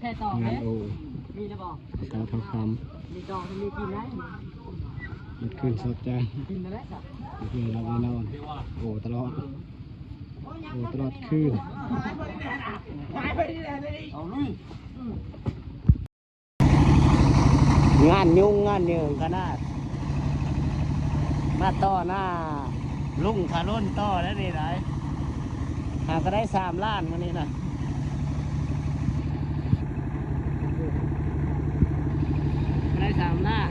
ແຕ່ຕໍ່ ງານ ແມ່ ໂອ້ ມີແລ້ວບໍ່? ສາວທອງຄຳ ມີດອກ ມີກິນໄດ້ ມື້ຄືນສົດໃຈ ກິນແລ້ວຊະ ເພື່ອນເຮົາໄດ້ນອນ ໂອ້ຕະຫຼອດ ໂອ້ຕະຫຼອດຄືນ ເອົາລຸຍ. ງານຫຍຸ້ງງານຫຍິງຂະໜາດ ມາຕໍ່ໜ້າລຸງທາລຸນຕໍ່ແລ້ວນີ້ໄດ໋ ຫາກໍໄດ້ສາມລ້ານມື້ນີ້ນະ ກໍໄດ້ສາມລ້ານ.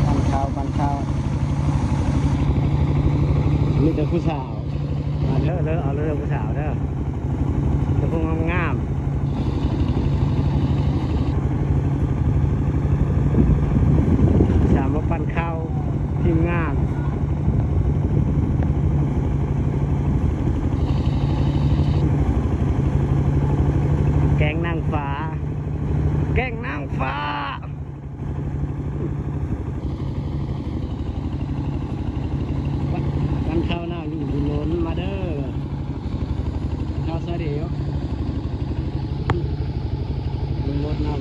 ປັນເຂົ້າ ປັນເຂົ້າ ມີແຕ່ຜູ້ສາວ ເອົາເດີ ເດີ ເອົາເດີ ຜູ້ສາວເດີ ແຕ່ຜູ້ງາມໆ ສາມມາປັນເຂົ້າ ທີມງານ ແກງນາງຟ້າ ແກງນາງຟ້າ. ວັນເຂົ້ານາງຢູ່ບຸນໂນນ ມາເດີ ເຂົ້າຊອຍເດວ ລຸງມົດນຳ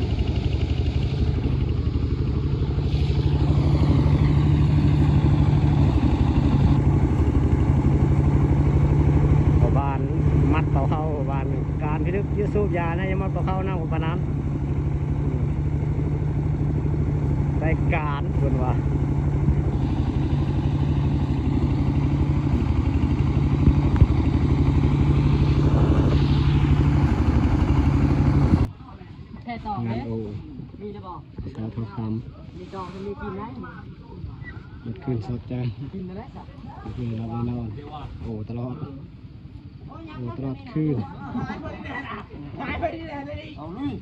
ພໍ່ບ້ານມັດເປົ່າເຂົ້າ ບ້ານ ການພິລຶກ ຢ່າສູບຢານະ ຢ່າມາເປົ່າເຂົ້ານຳປານນັ້ນ ໄດ້ການເພິ່ນວ່າ ແຕ່ຕໍ່ ງານ ແມ່ ໂອ້ ມີແລ້ວບໍ່? ສາວທອງຄຳ ມີດອກ ມີກິນໄດ້ ມື້ຄືນສົດໃຈ ກິນແລ້ວຊະ ເພື່ອນເຮົາໄດ້ນອນ ໂອ້ຕະຫຼອດ ໂອ້ຕະຫຼອດຄືນ ເອົາລຸຍ.